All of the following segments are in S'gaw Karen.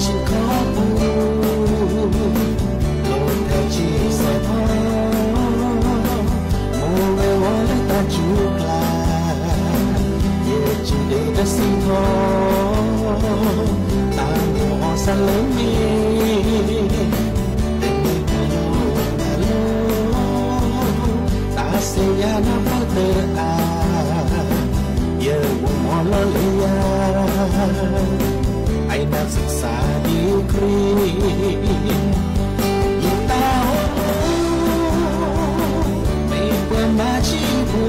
ဆံခီပူၤ, လီၤတဲာ်ဆံစဲးဖီ, မိၢ်ဝဲဝီလၢတၢ်စူၤကျါ, ယစူၤဒ့တစံးထီၣ်, တၢ်မိၣ်အီၤစၢ်လၢမ့ၢ်, တမ့ၢ်တၢ်လီၤတၢ်လီၤ, တၢ်စံးယၤနၢ်ပၢၢ်တအါ, ယအိၣ်မီလီၤလၢယၤ အံၤနၢ်စံးစၢ်ဒ်ခရံာ်, ယတၢ်အိၣ်မူ မ့ၢ်ပှၤမၤဆံးဖိ,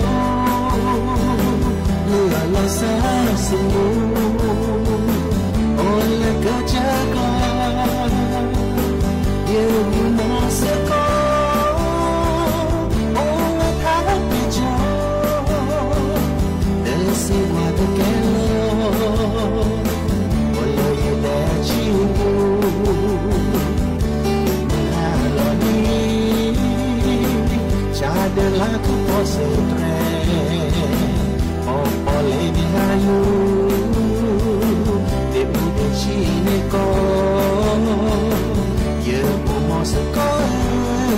လုၢ်အလီၤစၢ်စမူ, အိၣ်လၢကစၢၢ်ကျါ, ယမူမီၤစ့ၢ်ကီး, အိၣ်ဝဲထါတက့ၢ်ကၠီ တစံးကွၢ်တကဲလီၤ, အိၣ်လၢယဒဲဆံပူၤ, မုၢ်ဟါလီၤလံ, ဆါဒၢလါခုဖီစၢၤတြဲၤ, ပီၣ်ပီၣ်လဲၣ်န့ၣ်ဟါယူၤ, ဒ့မုၢ်ဒ့ဆံးန့ၣ်ကီး, ယအိၣ်မီၤစ့ၢ်ကီးဧ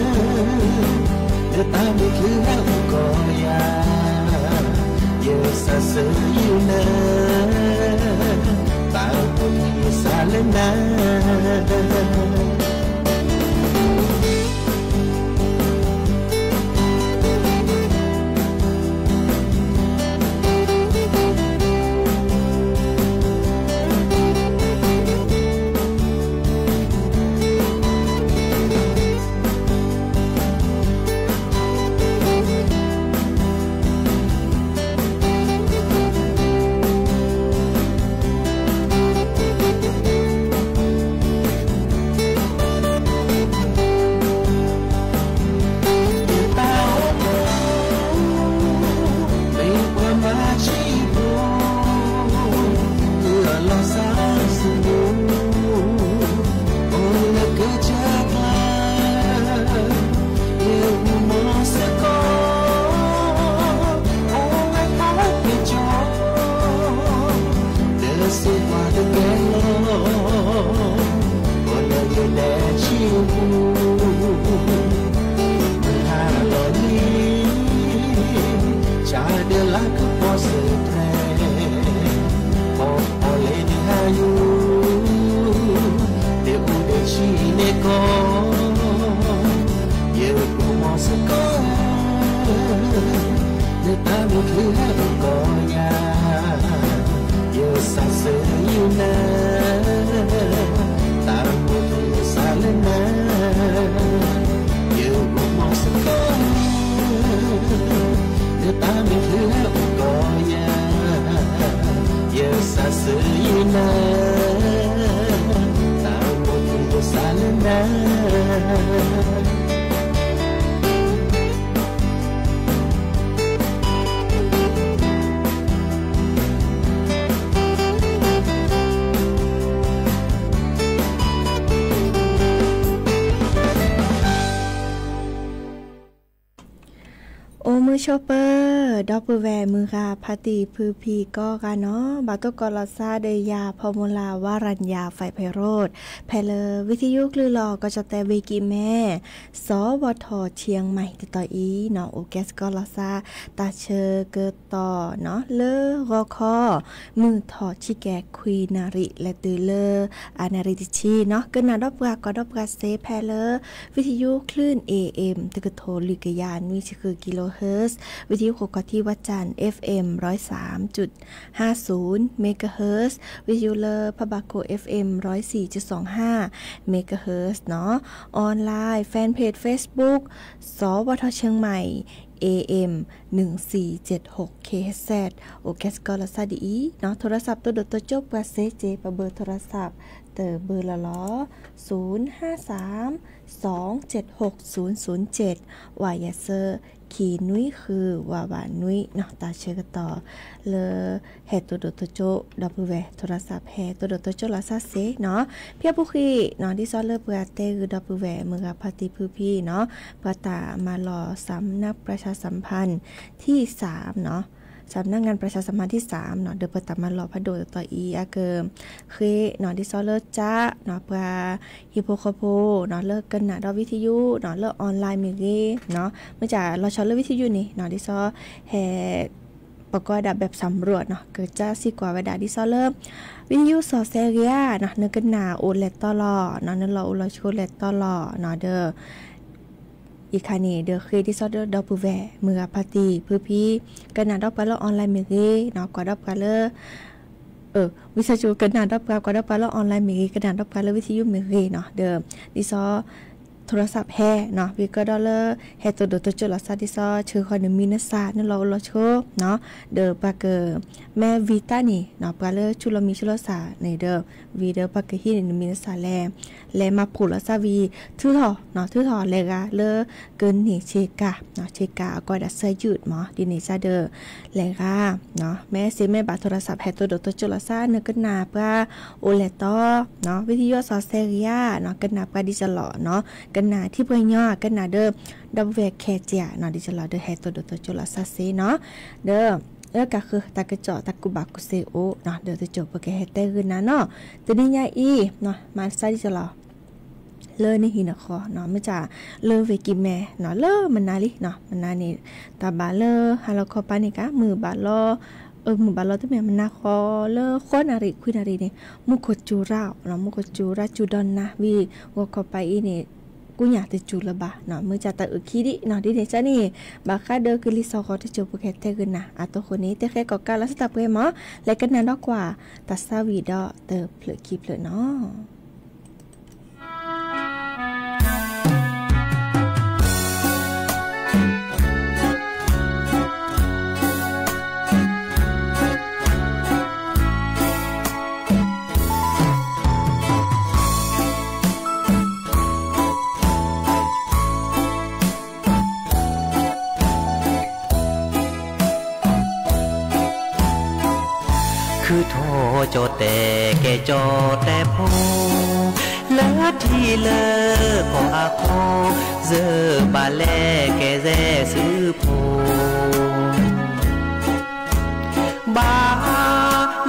ၢ, လၢတၢ်မုၢ်ချုးဟဲအိၣ်ကီးယၤ, ယစးစၢ်ယုၢ်နၤ, တၢ်အိၣ်မူယစးလၢနၤ ယတၢ်အိၣ်မူ မ့ၢ်ပှၤမၤဆံးဖိ, လုၢ်အလီၤစၢ်စမူ, အိၣ်လၢကစၢၢ်ကျါ, ယမူမီၤစ့ၢ်ကီး, အိၣ်ဝဲထါတက့ၢ်ကၠီ တစံးကွၢ်တကဲလီၤ, အိၣ်လၢယဒဲဆံပူၤ, မုၢ်ဟါလီၤလံ, ဆါဒၢလါခုဖီစၢၤတြဲၤ, ပီၣ်ပီၣ်လဲၣ်န့ၣ်ဟါယူၤ, ဒ့မုၢ်ဒ့ဆံးန့ၣ်ကီး, ယအိၣ်မီၤစ့ၢ်ကီး လၢတၢ်မုၢ်ချုးဟဲအိၣ်ကီးယၤ, ယစးစၢ်ယုၢ်နၤ, တၢ်အိၣ်မူယစးလၢနၤ, ယအိၣ်မီၤစ့ၢ်ကီး လၢတၢ်မုၢ်ချုးဟဲအိၣ်ကီးယၤ, ယစးစၢ်ယုၢ်နၤ, တၢ်အိၣ်မူယစးလၢနၤ အိၣ်မုာ်ဆိးပၢၤ ဒီပုၢ်ဝဲၢ်မုၢ်ဂၤ ဖါတံၢ်ဖုဖံကိးဂၤနီၤ, ဘၣ်တိၢ်ကီးလီၤစၢ်ဒီးယၤ ဖီမူလၢ ဝါရၤယၤ ဖဲးဖဲးရိး, ဖဲလၢ ဝံထယုၣ်ကလုၢ်လီၤ ကီၢ်ကၠီၣ်တဲၣ် ဝ့ၢ်ကံၣ်မဲ, စီၤဝီၤထီၣ်ဆံမံၤ တတီၤအံၤနီၤ, အိၣ်ကဲစ့ၢ်ကီးလီၤစၢ် တၢ်ဆၢကတီၢ်နီၤ လၢဂီၤခီ မုၢ်ထီၣ်ဆံကဲးခွံနၣ်ရံၣ် လဲၤတုၤလၢ အနၣ်ရံၣ်တဆံနီၤ, ကနၣ်ဒီးပှၤ ကီၢ်ဒီးပှၤစ့ဖဲလၢ ဝံထယုၣ်ကလုၢ် เอเอ็ม တကထိလွံၢ်ကယၤနွံဆံဃု kilohertz, ဝံထယုၣ်ခိၣ်ကီၢ်ထံ ဝၣ်ကၠၣ် FM ร้อยสามจุดห้าศูนย์ megahertz, ဝံထယုၣ်လၢဖးဘၣ်ခိၣ် FM ร้อยสี่จุดสองห้า megahertz နီၤ, online fan page Facebook စီၤဝီၤထီၣ်ဆံမံၤ เอเอ็ม หนึ่งสี่เจ็ดหก เคเอชเซด အိၣ်ကဲစ့ၢ်ကီးလီၤစၢ်ဒ်အံၤနီၤ, โทรศัพท์ တိၢ်ဒိၣ်တိၢ်ကၠိၣ်ပှၤစ့စ့ ပဘၢၣ် โทรศัพท์ တဘၢၣ်လီၤလီၤ, ศูนย์ห้าสาม สองเจ็ดหก ศูนย์ศูนย์เจ็ด ဝးယဲၢ်ဆၢ ခံနွံဃု ဝးဝးနွံနီၤ, တၢ်ဆၢကတီၢ်လၢ ဟဲတိၢ်ဒိၣ်တိၢ်ကၠိၣ် ဒီပုၢ်ဝဲၢ် โทรศัพท์ ဟဲတိၢ်ဒိၣ်တိၢ်ကၠိၣ်လီၤစၢ်စ့နီၤ, ဖဲအပူၤဃံနီၤ, ဒ်သိးလၢပှၤတဲဂုာ်ဒီပုၢ်ဝဲၢ်မုၢ်ဂၤ ဖါတံၢ်ဖုဖံနီၤ, ပှၤတၢ်မၤလီၤ สำนักประชาสัมพันธ์ ที่สามနီၤ, สำนักงานประชาสัมพันธ์ที่สาม နီၤ ဒီးပတၢ်မၤလိဖးဒိၣ်တတီၤအံၤ အကဃ့နီၤ ဒ်သိးလၢကၠၣ်နီၤ ပှၤဟံၣ်ဖိဃီဖိနီၤ လၢကနၣ်ဒီးဝံထယုနီၤ လၢ online မ့ၢ်ဂ့ၤနီၤ မ့ၢ်ကၠၣ်လီၤဆီလၢဝံထယုန့ၣ်နီၤ ဒ်သိးဟဲ ပကိးဝဲဒၣ် แบบสำรวจ နီၤ ကကၠၣ်စံးကွၢ်ဝဲဒၣ် ဒ်သိးလၢ ဝံထယုစီၤစဲဂ့ၤဧါနီၤ နကနၣ်အိၣ်လဲၤတီလီၤနီၤ နလီၢ်အိၣ်လီၢ်ဆှိလဲၤတီလီၤနီၤ ဒီး အံၤခါန့ၣ် ဒီးဃ့ဒ်သိးဒီပုၢ်ဝဲၢ်မုၢ်ဂၤဖါတံၢ်ဖုဖံ ကနၣ်ဒီးပှၤလၢ online မ့ၢ်ဂ့ၤနီၤ ကွၢ်ဒီးပှၤလၢ ဝံသးစူၤ ကနၣ်ဒီးပှၤ ကွၢ်ဒီးပှၤလၢ online မ့ၢ်ဂ့ၤ ကနၣ်ဒီးပှၤလၢဝံထယုမ့ၢ်ဂ့ၤနီၤ ဒီး ဒ်သိး โทรศัพท์ ဟဲနီၤ ဝံၤကဒီးလၢ ဟဲတိၢ်ဒိၣ်တိၢ်ကၠိလီၤသး ဒ်သိးဆၢဃီနမံၤနသၣ် နလီၢ်အိၣ်လီၢ်ဆှိနီၤ ဒီးပှၤက မ့ၢ်ဝံတၢ်န့ၣ်နီၤ ပှၤလၢဆူလီၢ်မံဆူလီၢ်သၣ်န့ၣ်ဒီး ဝံၤဒီးပှၤကဟံးန့ၢ်နမံၤနသၣ်လဲၣ် လဲၤမၤဖှိၣ်လီၤသးဝံၤ ထုးထီၣ်နီၤ ထုးထီၣ်လဲၤဂၤလၢ ကန့ၢ်ဆ့ကၤနီၤ ဆ့ကၤအကိးဝဲဒၣ် เสื้อยืด မး ဒ်န့ၣ်စ့ၢ်ဒီး လဲၤဂၤနီၤ မ့ၢ်စ့မ့ၢ်ဘၣ် โทรศัพท์ ဟဲတိၢ်ဒိၣ်တိၢ်ကၠိလီၤသး နကနၣ်ပှၤအိၣ်လဲၤတီနီၤ ဝံထယုစီၤစဲဂ့ၤဧါနီၤ ကနၣ်ပှၤဒ်ကလီၤနီၤ ကနၣ်ထံပှၤညီ ကနၣ်ဒီး ဒီပုၢ်ဝဲၢ်ခဲကၠၢ်နီၤ ဒ်ကလီၤဒီးဟဲတိၢ်ဒိၣ်တိၢ်ကၠိလီၤသးစ့နီၤ ဒီး လၢကးဃုတၢ်ကစီၣ်တၢ်ကူၣ်ဘၣ်ကူၣ်သ့အိၣ်နီၤ ဒီးတကၠိပကဟဲတဲဂုာ်နၤနီၤ တနံၤညါအံၤနီၤ မၤသးဒ်ကလီၤ လၢနဟံၣ်နဃီနီၤ မ့ၢ်ကၠၣ်လၢဝ့ၢ်ကံၢ်မဲနီၤ လၢမနၤလံနီၤ မနၤန့ၣ် တၢ်ဘၣ်လၢဟါလီၤခီပၤန့ၣ်က မုၢ်ဘၣ်လီၤ အမုၢ်ဘၣ်လီၤတမ့ၢ် မနၤဃီလၢဃိးနၣ်ရံၣ်ခွံနၣ်ရံၣ်န့ၣ် မူခိၣ်စူၤရၣ်နီၤ မူခိၣ်စူၤရၣ်စူၤဒီးနၤဝံၤ ဂီၤခီပၤအံၤန့ၣ် ကူညၣ်တစူၤလၢၤဘၣ်နီၤ မ့ၢ်ကၠၣ်တၢ်အုၣ်ခံဒံးနီၤ ဒ်န့ၣ်ကၠၣ်န့ၣ် ဘၣ်ဃးဒီးကလံၤစိးဃီၤတကၠိပကဟဲတဲဂုာ်နၤ အတိၢ်ဃိန့ၣ် တဲဃဲကီၣ်ကးလီၤစ့ၢ်တၢ်ပှဲၤမး လဲၤကနၣ်ဒီးကွၢ် တၢ်သးဝံၣ်ဒီးတဖျၢၣ်ခံဖျၢၣ်နီၤ ခုၣ်ထီၣ်ကၠီၣ်တဲာ်ကဲကၠီၣ်တဲာ်ဖိ လၢထံလၢကီၢ်အဃိ ယဘၣ်လဲၤကဲယဲၢ်စုဖိ ဘၣ်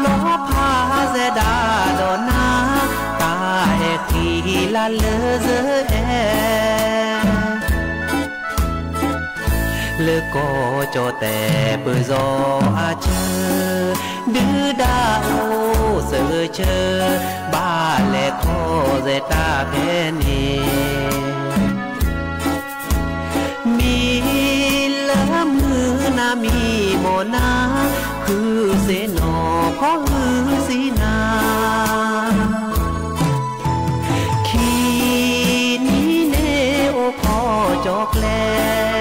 လီၤဖးယဲၢ်ဒၣ်ဒီးနၤ တၢ်အဲၣ်ဃံလၤလၢယအဲၣ် လၢကီၢ်ကၠီၣ်တဲၣ်ပၢၢ်စီၤအဆၢ ဒုၣ်ဒါအိၣ်သဂၢၢ်ဆၢ ဘၣ်လဲၤခီၣ်စဲးတၢ်ဖဲန့ၣ် မံၤလၢမုၢ်နၤမံၤမိၢ်နၤ ဃုစ့ၢ်နီၤခီဃုစ့ၢ်နၤ ခံနံၤန့ၣ်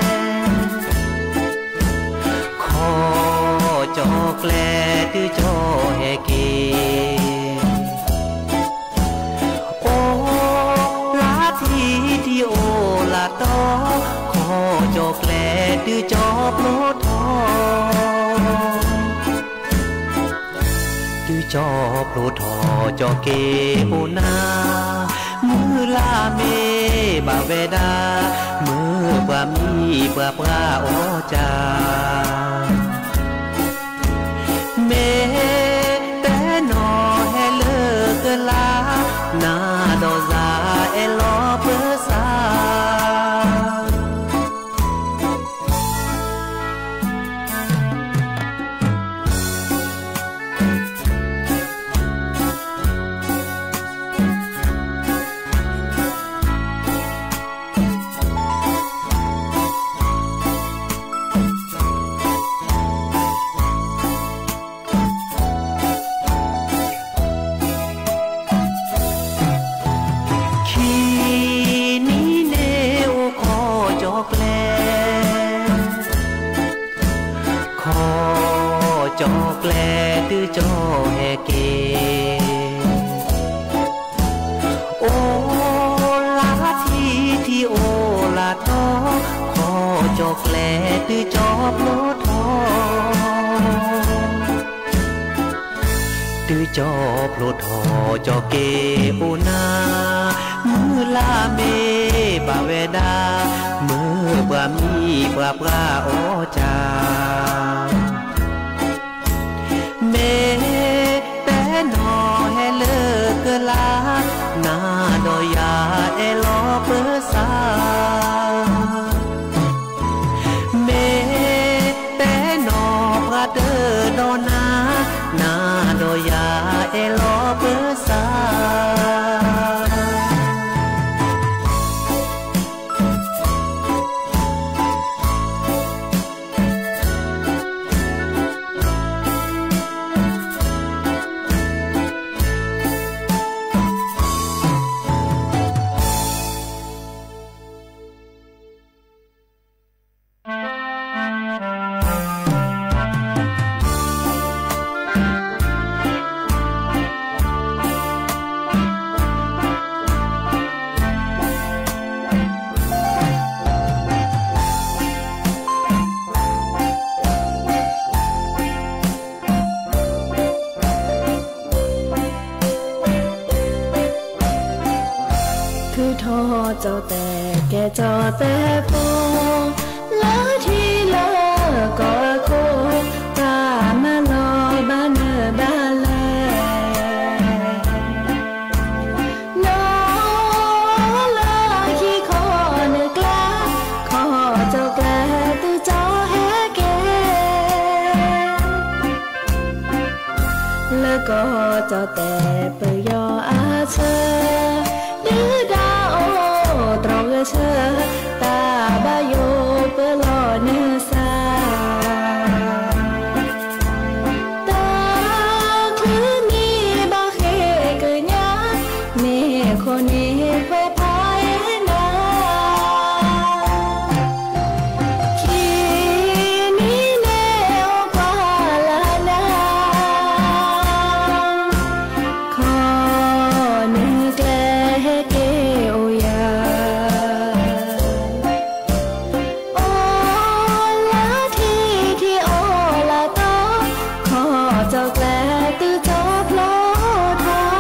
အိၣ်ခီၣ်ကၠီၣ်ကျဲ ခီၣ်ကၠီၣ်ကျဲတုၤကၠီၣ်ဟဲက့ၤ အိၣ်လၢထံထံအိၣ်လၢတီ ခီၣ်ကၠီၣ်ကျဲတုၤကၠီၣ်ဖျိထီၣ် တုၤကၠီၣ်ဖျိထီၣ်ကၠီၣ်က့ၤအိၣ်နၤ မုၢ်လၢ်မ့ၢ်ဘၣ်ဝဲဒၣ် မုၢ်ပှၤမံပှၤပှၢ်အီၣ်ကၠၢ မ့ၢ်တဲနီၤဟဲလၢကလါ နၤဒီးယၤအဲၣ်လီၤပၢၤစၢ် ခံနံၤန့ၣ်အိၣ်ခီၣ်ကၠီၣ်ကျဲ ခီၣ်ကၠီၣ်ကျဲတုၤကၠီၣ်ဟဲက့ၤ အိၣ်လၢထံထံအိၣ်လၢတီ ခီၣ်ကၠီၣ်ကျဲတုၤကၠီၣ်ဖျိထီၣ် တုၤကၠီၣ်ဖျိထီၣ်ကၠီၣ်က့ၤအိၣ်နၤ မုၢ်လၢ်မ့ၢ်ဘၣ်ဝဲဒၣ် မုၢ်ပှၤမံပှၤပှၢ်အီၣ်ကၠၢ နၤဒီးယၤအဲၣ်လီၤပသး, မ့ၢ်တဲနီၢ်ပှၤတဒီးနၤ, နၤဒီးယၤအဲၣ်လီၤပသး. ထုးထီၣ်ကၠီၣ်တဲၣ်ကဲကၠီၣ်တဲၣ်ဖိ, လၢထံလၢကီၢ်အခိၣ်, ပာ်မၤလီၤဘၣ်နၢၤဘၣ်လဲၣ်. နီၢ်လၢခံခီနကျါ, ခီကၠီၣ်ကျါသုကၠီၣ်ဟဲက့ၤ လၢကီၢ်ကၠီၣ်တဲၣ်ပယီၤအဆၢ, ဒုၣ်ဒါအိၣ်တြီဂဲၤဆၢ, တၢ်ဘၣ်ယိၣ်ပၢလီၤနသး. တချုးမံဘၣ်ဃ့ကညး, မ့ၢ်ခိၣ်န့ၣ်ခွဲးဖးအဲၣ်နၤ ခံနံၤန့ၣ်အိၣ်ပှၤလၢနၤ, ခီနၢ်ကျဲဟဲက့ၤအိၣ်ယၤ, အိၣ်လၢထံထံအိၣ်လၢတီ, ခီကၠီၣ်ကျါသုကၠီၣ်ဖျိထီၣ်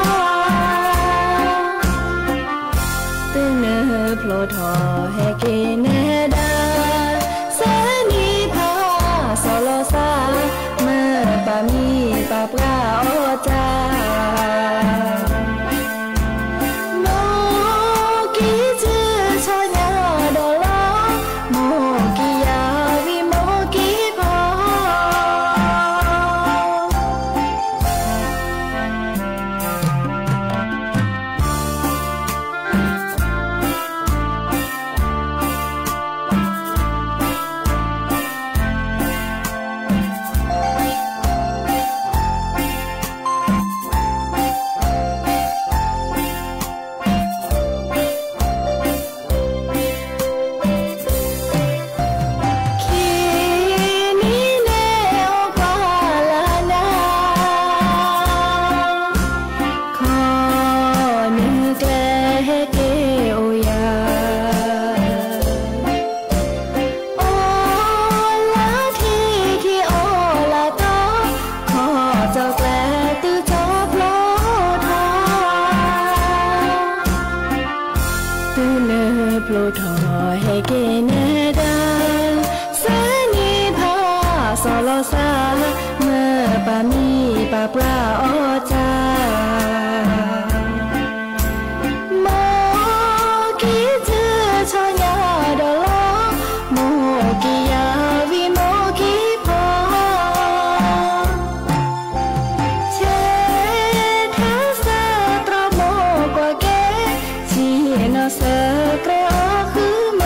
သုနၢ်ဖျိထီၣ်ဟဲက့ၤနဲဒၣ်, သၢနံၤဖးစီၤလီၤစၢ်, မၢပာ်မံပာ်ပှၢ်အီၣ်တၢ်, မိၢ်ကံၢ်စုဆီညါဒီးလီၤ, မိၢ်ကံၢ်ယၤဝံမိၢ်ကံၢ်ဖီ ခံနံၤန့ၣ်အိၣ်ပှၤလၢနၤ, ခီနၢ်ကျဲဟဲက့ၤအိၣ်ယၤ, အိၣ်လၢထံထံအိၣ်လၢတီ, ခီကၠီၣ်ကျါသုကၠီၣ်ဖျိထီၣ် သုနၢ်ဖျိထီၣ်ဟဲက့ၤနဲဒၣ်, သၢနံၤဖးစီၤလီၤစၢ်, မၢပာ်မံပာ်ပှၢ်အီၣ်တၢ်, မိၢ်ကံၢ်စုဆီညါဒီးလီၤ, မိၢ်ကံၢ်ယၤဝံမိၢ်ကံၢ်ဖီ ဆဲးထဲစၢ်တြီမိၢ်ကွၢ်က့ၤ, ဆံးနီၢ်စၢ်ကြၢးအီၣ်ဃုာ်မဲာ်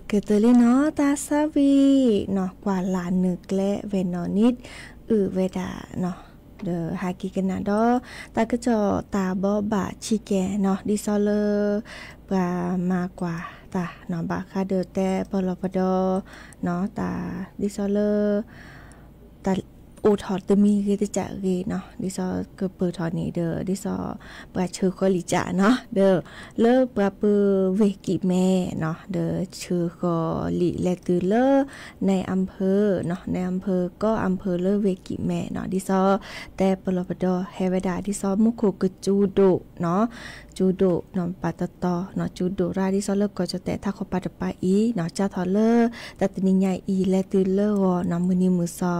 ကတၢၢ်လံနီၤ တၢ်ဆၢဝံၤနီၤ ကွၢ်လၢ်နၢ်ကျဲဝဲနီၢ်နံၣ် အုၣ်ဝဲဒၣ်နီၤ ဒီးဟးက့ၤကနၣ်ဒီး တၢ်ကစီၣ်တၢ်ဘိးဘၣ်ဆံးကဲနီၤ ဒ်သိးလၢ ပှၤမၤကွၢ်တၢ်နီၤ ဘၣ်ဃးဒီးတဲပလီၢ်ပဒီနီၤ တၢ်ဒ်သိးလၢ တၢ် အိၣ်ထီၣ်တမံၤဂ့ၤတကးဂ့ၤနီၤ, ဒ်သိးကပၢၢ်ထီၣ်န့ၣ်ဒီး ဒ်သိးပှၤဆှၢဃီၤလံာ်ကးနီၤ, ဒီးလၢပှၤပၢဝ့ၢ်ကံၣ်မဲနီၤ, ဒီးဆှၢဃီၤလံာ်လဲၤတုၤလၢ နံၣ်အၣ်ဖၢၣ်နီၤ, နံၣ်အၣ်ဖၢၣ် ကီၢ်အၣ်ဖၢၣ်လၢဝ့ၢ်ကံၣ်မဲနီၤ, ဒ်သိးတဲပလီၢ်ပဒီဟဲဝဲဒၣ် ဒ်သိးမူခိၣ်ကစူၤဒိၣ်နီၤ, ကစူၤဒိၣ်နီၤ ဘၣ်တတီနီၤ, ကစူၤဒိၣ်ရၣ် ဒ်သိးလၢကီၢ်ကၠီၣ်တဲၣ်ထးခီပၤတပၤအံၤနီၤ, စးထီၣ်လၢ တၢ်တနံၤညါအံၤ လဲၤတုၤလၢဂီၤနီၤ, မုၢ်နံၤမုၢ်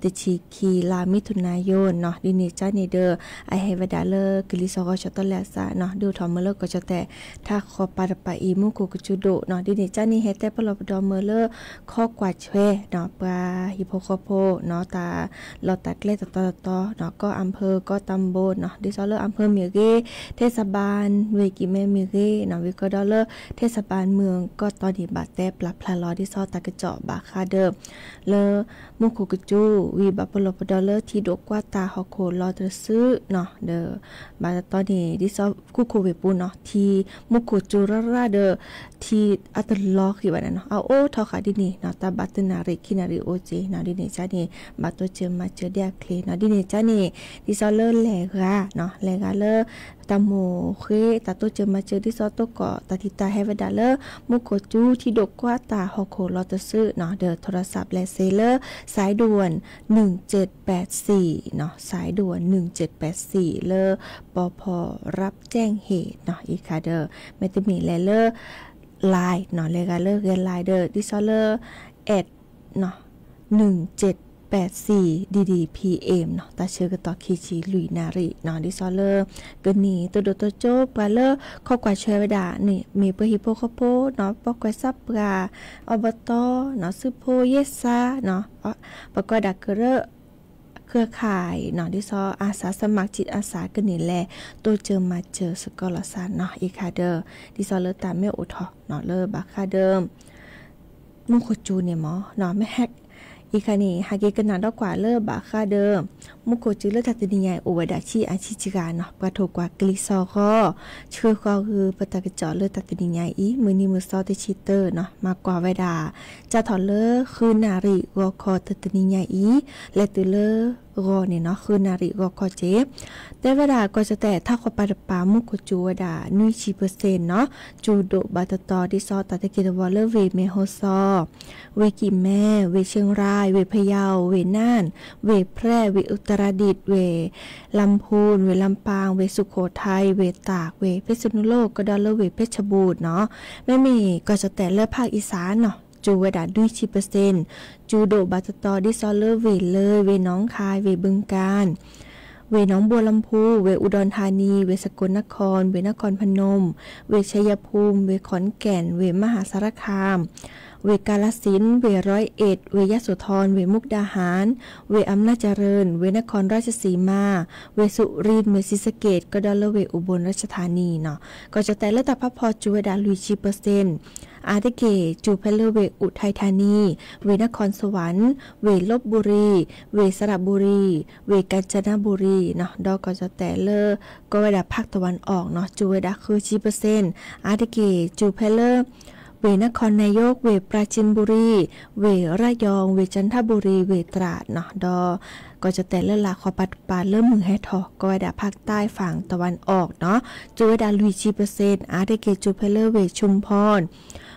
သီ တဆံခံ လါမံထူၣ်နါယိနီၤ, ဒ်န့ၣ်ကါန့ၣ်ဒီး အဟဲဝဲဒၣ်လၢကလံၤစီၤဂီၤ ဆၢကတီၢ်လၢအစးနီၤ, ဒုးအိၣ်ထီၣ်မ့ၢ်လၢကီၢ်ကၠီၣ်တဲၣ်ထးခီပၤတပၤအံၤ မူခိၣ်ကစူၤဒိၣ်နီၤ, ဒ်န့ၣ်ကါန့ၣ် ဟဲတဲပလီၢ်ပဒီမ့ၢ်လၢ ခီကွၢ်ဆွဲနီၤ, ပှၤဟံၣ်ဖိဃီဖိနီၤ, တၢ်လီၢ်တၢ်ကျဲတတီၤတတီၤနီၤ, ကီၢ်အၣ်ဖၢၣ် ကီၢ်တၢ်ဘိနီၤ, ဒ်သိးလၢအၣ်ဖၢၣ်မ့ၢ်ဂ့ၤ ထဲစးဘၣ်ဝ့ၢ်ကံၣ်မဲမ့ၢ်ဂ့ၤနီၤ, ဝံၤကဒီးလၢ ထဲစးဘၣ်မုၢ်ကီၢ်တီန့ၣ် ဘၣ်တဲပျၢ်ဖျါလီၤ ဒ်သိးတၢ်ကစီၣ်ဘၣ်ဃးဒီး လၢ မူခိၣ်ကစူၤဝံၤ ဘၣ်ပလီၢ်ပဒီလၢထံဒိၣ်ကွၢ်တၢ်ဟီၣ်ခိၣ်လီၤတစုနီၤ, ဒီး ဘၣ်တတီန့ၣ် ဒ်သိးခိၣ်ခိၣ်ဝ့ၢ်ပူၤနီၤ, ထံမူခိၣ်ကစူၤရၣ်ရၣ်ဒီး ထံအတလီၤဃံၤဘၣ်န့ၣ်နီၤ, အအိၣ်ထီၣ်ဃာ်ဒ်န့ၣ်နီၤ, တၢ်ဘၣ်တနၣ်ရံၣ်ခံနၣ်ရံၣ်အိၣ်က့ၤနီၤ, ဒ်န့ၣ်ကါန့ၣ် ဘၣ်တိစၢၤမၤစၢၤဒ်အချ့နီၤ, ဒ်န့ၣ်ကါန့ၣ် ဒ်သိးလၢလဲၤဂၤနီၤ, လဲၤဂၤလၢ တၢ်မိၢ်ဃ့ တၢ်တိစၢၤမၤစၢၤ ဒ်သိးတိၢ်ကီၢ် တၢ်တံာ်တာ်ဟဲဝဲဒၣ်လၢ မူခိၣ်ကစူၤထံဒိၣ်ကွၢ်တၢ်ဟီၣ်ခိၣ်လီၤတစုနီၤ, ဒီး โทรศัพท์ လဲၤစ့လၢ สายด่วน หนึ่งเจ็ดแปดสี่ နီၤ, สายด่วน หนึ่งเจ็ดแปดสี่ လၢ ปภ รับแจ้งเหตุ နီၤ, အံၤခါဒီး မ့တမ့ၢ်လဲၤလၢ Line နီၤ, လဲၤဂၤလၢဂဲၤ Line ဒီး ဒ်သိးလၢ at နီၤ, หนึ่งเจ็ดแปดสี่ ดีดีพีเอ็ม နီၤ, တၢ်ဆၢကတီၢ်ခံဆံလွံၢ်နၣ်ရံၣ်နီၤ, ဒ်သိးလၢ ကန့ၢ်တဒိၣ်တကၠိပှၤလၢ ခီကွၢ်ဆွဲဝဲဒၣ်န့ၣ် မ့ၢ်ပှၤဟံၣ်ဖိဃီဖိနီၤ, ပှၤကွဲးစးပှၤ အီၣ်ဘၣ်တီနီၤ, စုဖိယဲၢ်စါနီၤ, ပှၤကွၢ်ဒၣ်ကရၢ เครือข่ายနီၤ, ဒ်သိး อาสาสมัครจิตอาสา ကန့ၢ်လဲၤ တိစၢၤမၤစၢၤစ့ၢ်ကီးလီၤစၢ်နီၤ, အံၤခါဒီး ဒ်သိးလၢတၢ်မ့ၢ်အိၣ်ထီၣ်နီၤ, လၢဘၣ်ဃးဒီး မူခိၣ်ကစူၤန့ၣ်မ့ၢ်နီၤ, မ့ၢ်ဟဲ အံၤခါန့ၣ် ဟဲက့ၤကနၣ်ဒီးကွၢ်လၢဘၣ်ဃးဒီး မူခိၣ်ကစူၤလၢတၢ်တနံၤညါအံၤ အိၣ်ဝဲဒၣ်ဆံးအါဆံးစှၤနီၤ, ပှၤထိၣ်ကွၢ်ကလံၤစီၤဂီၤ ဆှၢဃီၤဂုာ်ပတၢ်ကစီၣ်လၢတၢ်တနံၤညါအံၤ မုၢ်နံၤမုၢ်သီတဆံတၢနီၤ, မၤကွၢ်ဝဲဒၣ် စးထီၣ်လၢဃုနၣ်ရံၣ်ဂီၤခီတၢ်တနံၤညါအံၤ လဲၤတုၤလၢဂီၤန့ၣ်နီၤ, ဃုနၣ်ရံၣ်ဂီၤခီက့ၤ တဲဝဲဒၣ် ကီၢ်ကၠီၣ်တဲၣ်ထးခီပၤတပၤ မူခိၣ်ကစူၤဝဲဒၣ် နွံဆံပၢၢ်စ့ၣ်နီၤ, ကစူၤဒိၣ်ဘၣ်တတီၤဒ်သိးတၢ်တက့ၢ်တဝီၤလၢဝ့ၢ်မဲၢ်ဟီၣ်စီၤ, ဝ့ၢ်ကံၣ်မဲ, ဝ့ၢ်ရှ့ၣ်ရၢၣ်, ဝ့ၢ်ဖယီၣ်, ဝ့ၢ်နၢၣ်, ဝ့ၢ်ဖြဲၣ်, ဝ့ၢ်အူတရၤဒံး, ဝ့ၢ်လၣ်ဖူၣ်, ဝ့ၢ်လၣ်ပၣ်, ဝ့ၢ်စူၣ်ခိၣ်ထၢၣ်, ဝ့ၢ်တၢ်, ဝ့ၢ်ဖ့ၣ်စနူလိၣ် ကဒီးလၢဝ့ၢ်ဖ့ၣ်စဘူၣ်နီၤ, မ့မ့ၢ်ကီၢ်ကၠီၣ်တဲၣ်လၢဖးအံၤစၢ်နီၤ, ကစူၤဝဲဒၣ်နွံဆံပၢၢ်စ့ၣ်, ကစူၤဒိၣ်ဘၣ်တတီၤဒ်သိးလၢဝ့ၢ်လၢၢ်, ဝ့ၢ်နီၣ်ခၢၣ်, ဝ့ၢ်ဘုၣ်ကၣ် ဝ့ၢ်နီၣ်ဘိလၣ်ဖူၣ်, ဝ့ၢ်အူဒီၣ်ထါနံ, ဝ့ၢ်စကိလ်နခီၣ်, ဝ့ၢ်နခီၣ်ဖၣ်နူၣ်, ဝ့ၢ်ဆ့ယၣ်ဖူၣ်, ဝ့ၢ်ခီၣ်ကၠ့ၣ်, ဝ့ၢ်မဟၣ်စၣ်ရခၣ်, ဝ့ၢ်ကၣ်လၣ်စ့ၣ်, ဝ့ၢ်ရီၢ်အ့ၣ်, ဝ့ၢ်ယၣ်စူၣ်ထီၣ်, ဝ့ၢ်မူၣ်ဒါဟၣ်, ဝ့ၢ်အမျၢ်စရၢၣ်, ဝ့ၢ်နခီၣ်ရၢၣ်စံမၣ်, ဝ့ၢ်စူၣ်ရံၣ်, ဝ့ၢ်စံၣ်စက့ၣ် ကဒီးလၢဝ့ၢ်အူဘိၣ်ရၢၣ်စထါနံနီၤ, ကီၢ်ကၠီၣ်တဲၣ်လၢတၢ်ဖးဖီကစူၤဝဲဒၣ်လွံၢ်ဆံပၢၢ်စ့ၣ်, အါတက့ၢ်ကစူၤဖဲလၢဝ့ၢ်အူၣ်ထၢၣ်ထါနံ, ဝ့ၢ်နခီၣ်စဝၣ်, ဝ့ၢ်လီၣ်ဘူရံၣ်, ဝ့ၢ်စရဘူရံၣ်, ဝ့ၢ်ကၣ်စနဘူရံၣ်နီၤ, ဒီးကီၢ်ကၠီၣ်တဲၣ်လၢ ကီၢ်ဝဲဒၣ်ဖးတဝၣ်အီၣ်နီၤ, ကစူၤဝဲဒၣ်ဃုဆံပၢၢ်စ့ၣ်, အါတက့ၢ်ကစူၤဖဲလၢ ဝ့ၢ်နခီၣ်နၢယိၣ်, ဝ့ၢ်ပရၣ်စံၣ်ဘူရံၣ်, ဝ့ၢ်ရၣ်ယီၣ်, ဝ့ၢ်ကၠၣ်ထဘူရံၣ်, ဝ့ၢ်တြၢ်နီၤ, ဒီး ကီၢ်ကၠီၣ်တဲၣ်လၢလၢ်ခီပၤတပၤလၢမုၢ်ဟဲထီၣ် ကီၢ်ဝဲဒၣ်ဖးတၢ်ဖးတဝၣ်အီၣ်နီၤ, ကစူၤဝဲဒၣ်လွံၢ်ဆံပၢၢ်စ့ၣ်, အါတက့ၢ်ကစူၤဖဲလၢဝ့ၢ် ชุมพร,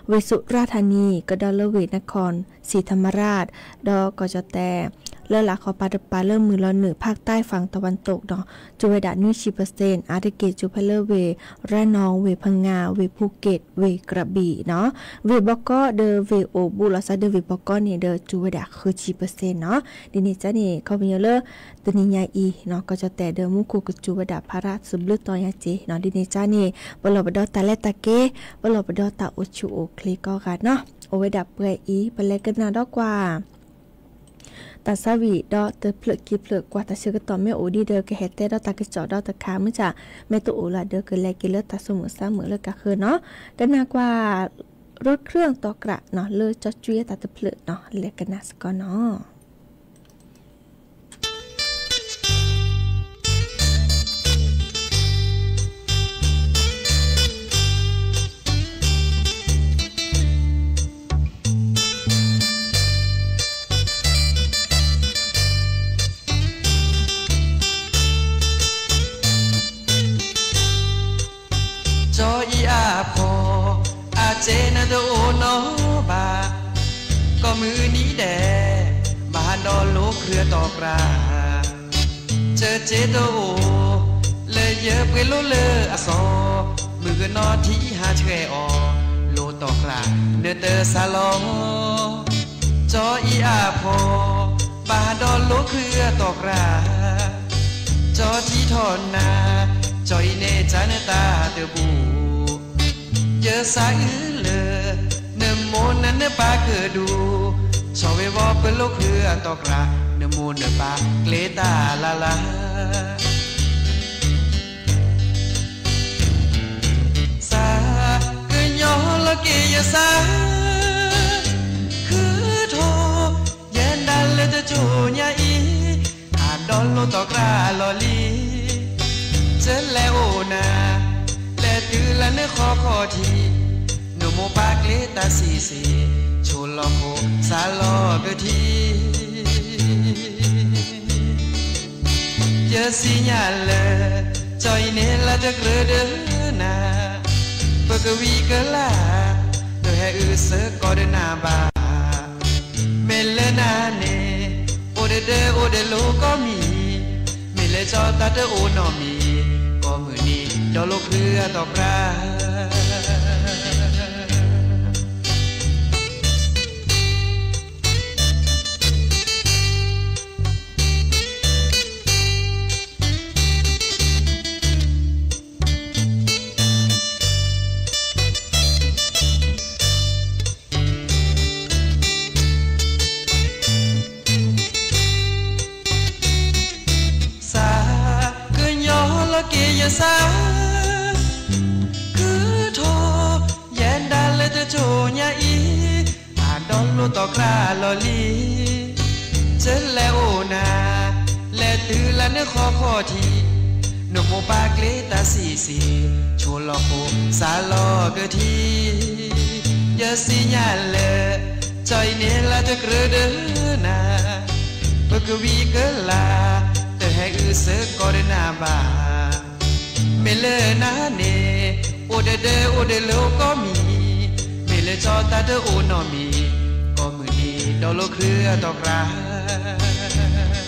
ဝ့ၢ်สุราษฎร์ธานี ကဒီးလၢဝ့ၢ် นครศรีธรรมราช ဒီးကီၢ်ကၠီၣ်တဲၣ် လၢလၢ်ခီပၤတပၤလၢမုၢ်လီၤနုာ်ဖးတၢ်ဖးတဝၣ်တိၣ်နီၤ, ကစူၤဝဲဒၣ်နွံဆံပၢၢ်စ့ၣ်, အါတက့ၢ်ကစူၤဖဲလၢဝ့ၢ် ระนอง, ဝ့ၢ် พังงา, ဝ့ၢ် ภูเก็ต, ဝ့ၢ် กระบี่ နီၤ, ဝ့ၢ်ဘီကီဒီးဝ့ၢ်အိၣ်ဘူးလီၤစၢ်ဒီးဝ့ၢ်ဘီကီန့ၣ်ဒီး ကစူၤဝဲဒၣ်ဃုဆံပၢၢ်စ့ၣ်နီၤ, ဒ်န့ၣ်ကန့ၣ် ခီပညီလၢ တနံၤညါအံၤနီၤ, ကီၢ်ကၠီၣ်တဲၣ်ဒီးမူခိၣ်ကစူၤဝဲဒၣ်ဖးရၣ်သဘျုးတီၤညါက့နီၤ, ဒ်န့ၣ်ကန့ၣ် ပလီၢ်ပဒီတၢ်လဲၤတၢ်က့ၤ, ပလီၢ်ပဒီတၢ်အိၣ်ဆူၣ်အိၣ်ချ့ကိးဂၤနီၤ, အိၣ်ဝဲဒၣ်ပှဲၤအံၤ ပလဲၤကနၣ်ဒီးကွၢ် တၢ်ဆါဝံၤဒီးတဖျၢၣ်ခံဖျၢၣ်ကွၢ်တၢ်ဆၢကတီၢ်မ့ၢ်အိၣ်ဒံးဒီး ကဟဲတဲဒီးတၢ်ကစီၣ်ဒီးတခါမုၢ်ဆါ, မ့ၢ်တအိၣ်လၢဒီးကလဲၤက့ၤလၢတၢ်ဆိကမိၣ်ဆၢမုၢ်လၢကဃၢၤနီၤ, ကနၣ်ကွၢ် ရၢၢ်ချၢၣ်တီၤကြၢ်နီၤ လၢကၠီကွံအတၢ်တဖျၢၣ်နီၤ လဲၤကနၣ်စ့ၢ်ကီးနီၤ. မုၢ်နံၤဒဲး ဘၣ်ဟးဒီးလိာ်ခရံာ်အတီၢ်ကြၢ်, စၢက့တအိၣ် လၢယပှ့ၤလိာ်လၢအစီၤ, မုၢ်ကနီၤထံဟးဆှဲးအီၤ, လိာ်တီၢ်ကြၢ်နတစးလီၤ. ကၠီအံၤအဖီ ဘၣ်ဟးဒီးလိာ်ခရံာ်အတီၢ်ကြၢ်, ကၠီထံထီၣ်နၤ, ကၠီအံၤန့ၣ်ကၢ်နတၢ်တဘူၣ် ယစးအုလၢ နမိၢ်နၤနပၢ်ကဒူ, ဆီၣ်ဝဲဝီပလိာ်ခရံာ်အတီၢ်ကြၢ်, နမိၢ်နပၢ်ကျဲတၢ်လၢ်လၢ်. စးကညီလီၤက့ၤယစး ခုထီၣ် ယဲဒၣ်လၢတကၠိညါအံၤ, ဟးဒီးလိာ်တီၢ်ကြၢ်လီၤလံ. ကၠီလဲၤအိၣ်နၤ လဲၤတုၤလၢနဃီခီၣ်ထံး, နမိၢ်ပၢ်ကျဲတၢ်စံးစ့ၣ်, ဆိလီၤဃိစးလီၤကထံး. ယစံးညါလၢ ကၠီအံၤန့ၣ်လၢတကြၢးဒၢနၤ, ပကဝံၤကလၤ တဟဲအုးစ့ၢ်ကီးဒီးနၤဘၣ်. မ့ၢ်လၢနၤန့ၣ် အိၣ်ဒီးဒၢအိၣ်ဒီးလိာ်ကိးမံၤ, မ့ၢ်လၢကၠီတၢ်တအိၣ်နီတမံၤ, ကိးမုၢ်နံၤဒီးလိာ်ခရံာ်အတီၢ်ကြၢ်. စးကညီလီၤက့ၤယစး ခုထီၣ် ယဲဒၣ်လၢတကၠိညါအံၤ, ဟးဒီးလိာ်တီၢ်ကြၢ်လီၤလံ. ကၠီလဲၤအိၣ်နၤ လဲၤတုၤလၢနဃီခီၣ်ထံး, နမိၢ်ပၢ်ကျဲတၢ်စံးစ့ၣ်, ဆိလီၤဃိစးလီၤကထံး. ယစံးညါလၢ ကၠီအံၤန့ၣ်လၢတကြၢးဒၢနၤ, ပကဝံၤကလၤ တဟဲအုးစ့ၢ်ကီးဒီးနၤဘၣ်. မ့ၢ်လၢနၤန့ၣ် အိၣ်ဒီးဒၢအိၣ်ဒီးလိာ်ကိးမံၤ, မ့ၢ်လၢကၠီတၢ်တအိၣ်နီတမံၤ, ကိးမုၢ်နံၤဒီးလိာ်ခရံာ်အတီၢ်ကြၢ်.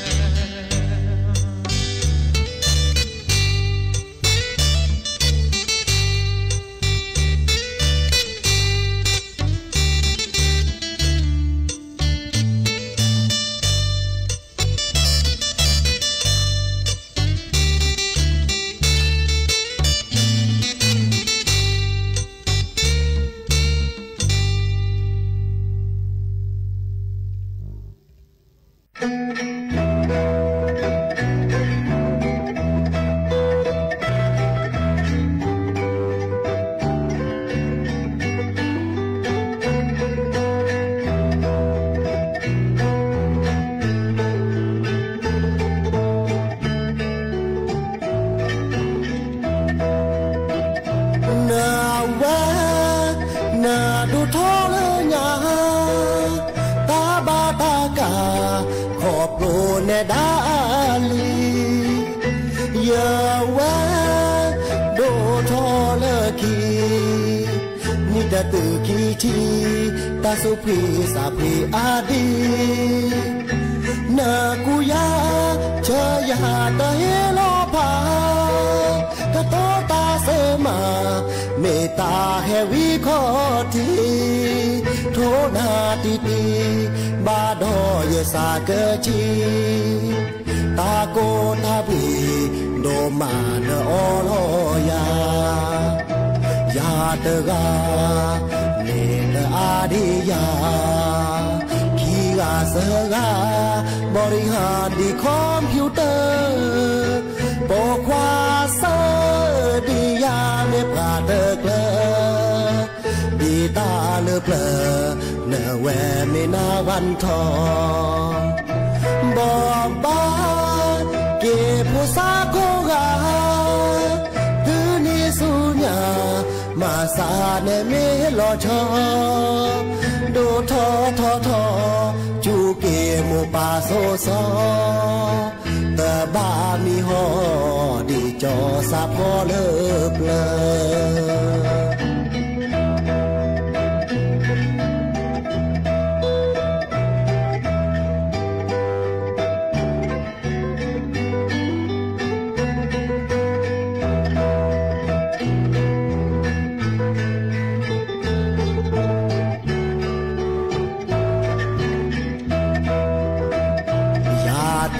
နဝဲ နဒိၣ်ထီၣ်လၢညါ တၢ်ဘၣ်တၢ်ကး ခီဖျိနဲဒၣ်လံ, ယဝဲ ဒိၣ်ထီၣ်လၢခံ နံၣ်တတုၤခံထံၣ် တၢ်သူၣ်ဖှံသးဖှံအါဒံး, နကူယၤ ဆၢယၤတဟ့ၣ်လီၤဖး, ကတိၤတၢ်စဲမး မ့ၢ်တၢ်ဟဲဝံခီၣ်ထံး, ထိၣ်နၤတံၢ်တံၢ် ဘၣ်ဒီးယစးကဆံး တၢ်ကိၢ်တၢ်ဘှံး ဒိၣ်မးနအီလီၤယၤ, ယၤတဂၤ မ့ၢ်နအါဒံးယၤ, ခံဂၤသၢဂၤ ဘီရံဟၣ်ဒံး computer, ပိာ်ခွါသၢဒံးယၤ မ့ၢ်ပှၤတကျၢၤ ဒ်တၢ်လၢပျၢၤ နဝဲမ့ၢ်နၢ်ဝၢ်ထီၣ်, ဘီၣ်ဘၣ် က့ၤဖိသၣ်ခိၣ်ဂၤ, တုၤနံၤဆူညါ မၤစၢ်နဲမ့ၢ်လီၤဆီ, ဒိၣ်ထီၣ်ထီၣ်ထီၣ် စူၢ်က့ၤမိၢ်ပၢ်စိၤစီၤ တဘၣ်မံဟီၣ်ဒံး ကၠီစးဖီလၢပျၢၤ.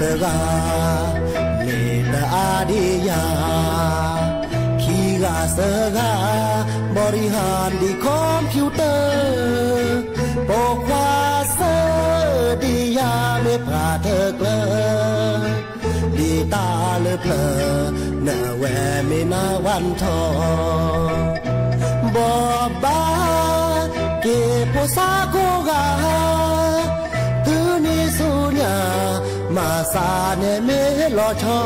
တဂၤ မ့ၢ်တအါဒံးယၤ, ခံဂၤသၢဂၤ บริหาร ဒ် computer, ပိာ်ခွါသၢဒံးယၤ မ့ၢ်ပှၤတကျၢၤ, ဒ်တၢ်လၢပျၢၤ နဝဲမ့ၢ်နၢ်ဝၣ်ထီၣ်, ဘီဘၣ် က့ၤဖိသၣ်ကိးဂၤ တုၤနံၤဆူညါ မၤသးန့ၣ်မ့ၢ်လီၤဆီ,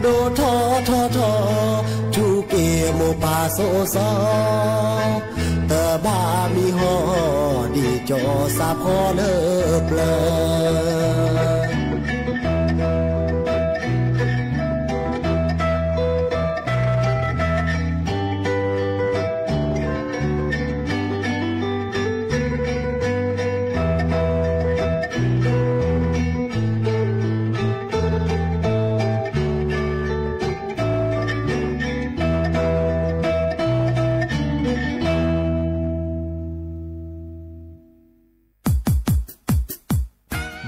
ဒိၣ်ထီၣ်ထီထီၣ် ထူးက့ၤမိၢ်ပၢ်စိၤစီၤ, တဘၣ်မံဟီၣ် ဒ်ကၠီၤစးဖီလၢပျၢၤ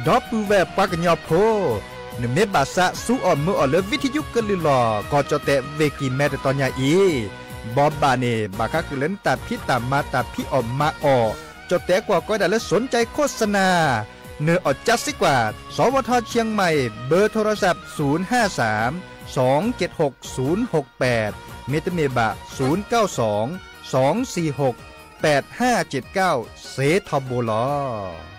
ဒီပုၢ်ဝဲၢ်ပှၤကညီဖိ, နမ့ၢ်ဘၣ်သးစူၤအီၣ်မုာ်အီၣ်လၢ ဝံထံယူကလုၢ်လီၤ ကီၢ်ကၠီၣ်တဲၣ်ဝ့ၢ်ကံၢ်မဲတတီၤညါအံၤ, ဘီဘၣ်န့ၣ် ဘၣ်ဃးဃုာ်လၢနတၢ်ဖံးတၢ်မၤတၢ်ဖံးအီၣ်မၤအီၣ်, ကၠီၣ်တဲၣ်ကွၢ်ကီဒၣ်လၢ สนใจโฆษณา, နအီၣ်ကၠါစ့ကွၢ် สวท.เชียงใหม่ เบอร์โทรศัพท์ ศูนย์ห้าสาม สองเจ็ดหก ศูนย์หกแปด မ့တမ့ၢ်ဘၣ် ศูนย์เก้าสอง สองสี่หก แปดห้าเจ็ดเก้า စ့ထီဘိလီၤ.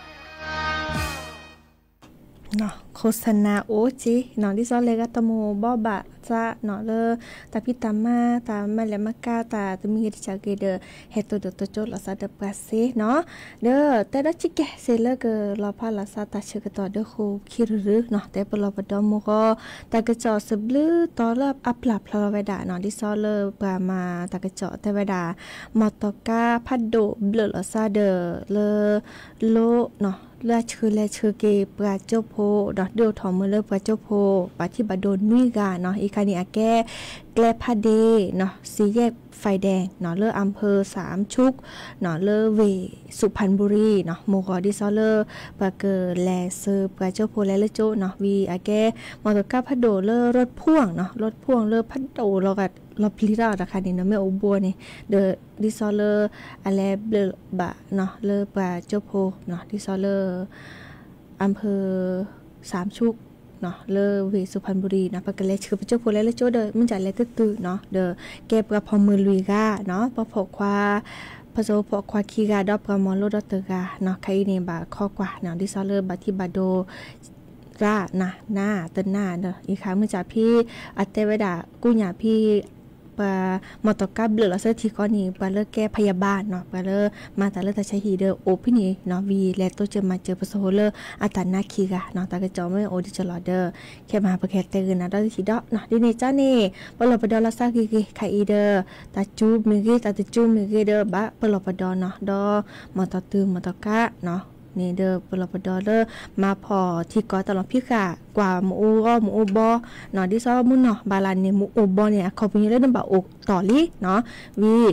โฆษณาအိၣ်က့ၤနီၤ ဒ်သိးလဲၤဂၤတမူဘီဘၣ်သးနီၤလၢ တၢ်ဖံးတၢ်မၤ တၢ်မၤလဲၤမၤကၤ တၢ်တမံၤဂ့ၤတစဲးဂ့ၤဒီး ဟဲတိၢ်ဒိၣ်တိၢ်ကၠိလိာ်သးဒီးပှၤစ့နီၤ, ဒီးတဲဒီးစံးကဲစ့လၢကလီၤဖးလီၤသးတၢ်ဆၢကတီၢ်ဒီးဃိးခံရုရုနီၤ တဲပလီၢ်ပဒီမုၢ်ဂီၤ တၢ်ကစီၣ်စဘျုးတီၤလၢအပျၢ်ဖျါလီၤဝဲဒၣ်နီၤ ဒ်သိးလၢပှၤမၤတၢ်ကစီၣ်တဲဝဲဒၣ် မီၢ်တီၢ်ကါဖးဒိၣ်ဘျၢၣ်လီၤသးဒီးလၢ လိနီၤ လၢအဆှၢလဲၤဆှၢက့ၤပှၤကၠိဖိဒီးဒုးအိၣ်ထီၣ်မုာ်လၢပှၤကၠိဖိ ဘၣ်ထံၣ်ဘၣ်ဒိနွံဂၤနီၤ အံၤခါန့ၣ်အကဲ ကျဲဖးဒ့နီၤ สี่แยกไฟแดงနီၤ လၢอำเภอสามชุกနီၤ လၢဝ့ၢ်สุพรรณบุรีနီၤ မုၢ်ဂီၤဒ်သိးလၢ ပှၤကလဲၤဆှၢပှၤကၠိဖိလဲၤလၢကၠိနီၤ ဝံၤအကဲ မီၢ်တီၢ်ကါဖးဒိၣ်လၢ รถพ่วงနီၤ รถพ่วงလၢဖးဒိၣ်လီၤဂာ်လီၤပျံၤတၢ်တခါန့ၣ်နီၤ မ့ၢ်အိၣ်ဘှီန့ၣ် ဒီးဒ်သိးလၢ အလဲၤဘျၢၣ်ဘၣ်နီၤ လၢပှၤကၠိဖိနီၤ ဒ်သိးလၢ อำเภอสามชุกနီၤ လၢဝ့ၢ်สุพรรณบุรีနီၤ ပကလဲၤဆှၢပကၠိဖိလဲၤလၢကၠိဒီး မ့ၢ်တၢ်လဲၤတတုၤနီၤ ဒီးကဲပှၤဖီမုၢ်လွံၢ်ဂၤနီၤ ပှၤဖီၣ်ခွါ ပှၤစီၤဖိဖီၣ်ခွါခံဂၤ ဒီးပှၤမီၤလိဒီတဂၤနီၤ ခဲအံၤန့ၣ် ဘၣ်ခီကွၢ်နီၤ ဒ်သိးလၢဘၣ်ထံၣ်ဘၣ်ဒိ ရၣ်နၤနၤတနၤဒီး အံၤခါမုၢ်စးဖံ အတဲဝဲဒၣ်ကူၣ်ညၣ်ဖံ ပှၤမီၢ်တီၢ်ကါဘျၢၣ်လီၤသၢထံဃီန့ၣ် ပှၤလၢကဲ พยาบาลနီၤ ပှၤလၢမၤတၢ်လၢတၢ်ဆါဟံၣ်ဒီးအိၣ်ဖဲန့ၣ်နီၤ ဝံၤလဲၤတိစၢၤမၤစၢၤပစီၤဖိလၢအတၢ်နါခံဂၤနီၤ တၢ်ကစီၣ်မ့ၢ်အိၣ်ဒံးကလီၤဒီး ခဲမဟါပကဟဲတဲဂ့ၤနၤဒီးတထံၣ်ဒီးနီၤ ဒ်န့ၣ်ကန့ၣ် ပလီၢ်ပဒီလီၤသးဂ့ၤဂ့ၤ ခဲအံၤဒီး တၢ်စူၤမ့ၢ်ဂ့ၤ တၢ်တစူၤမ့ၢ်ဂ့ၤဒီး ဘၣ်ပလီၢ်ပဒီနီၤ ဒီးမီၢ်တီၢ်တုၤမီၢ်တီၢ်ကါနီၤ န့ၣ်ဒီးပလီၢ်ပဒီလၢ မၤဖီၣ်ထံကီၢ်တၢ်လီၢ်ဖံးဃာ် ကွၢ်မ့ၣ်အူဂီၢ်မ့ၣ်အူဘီနီၤ ဒ်သိးမုၢ်နီၢ်ဘၣ်လၢန့ၣ် မ့ၣ်အူဘီန့ၣ် အခီပညီလၢနဘၣ်အိၣ်တီၢ်လံနီၤ ဝံၤ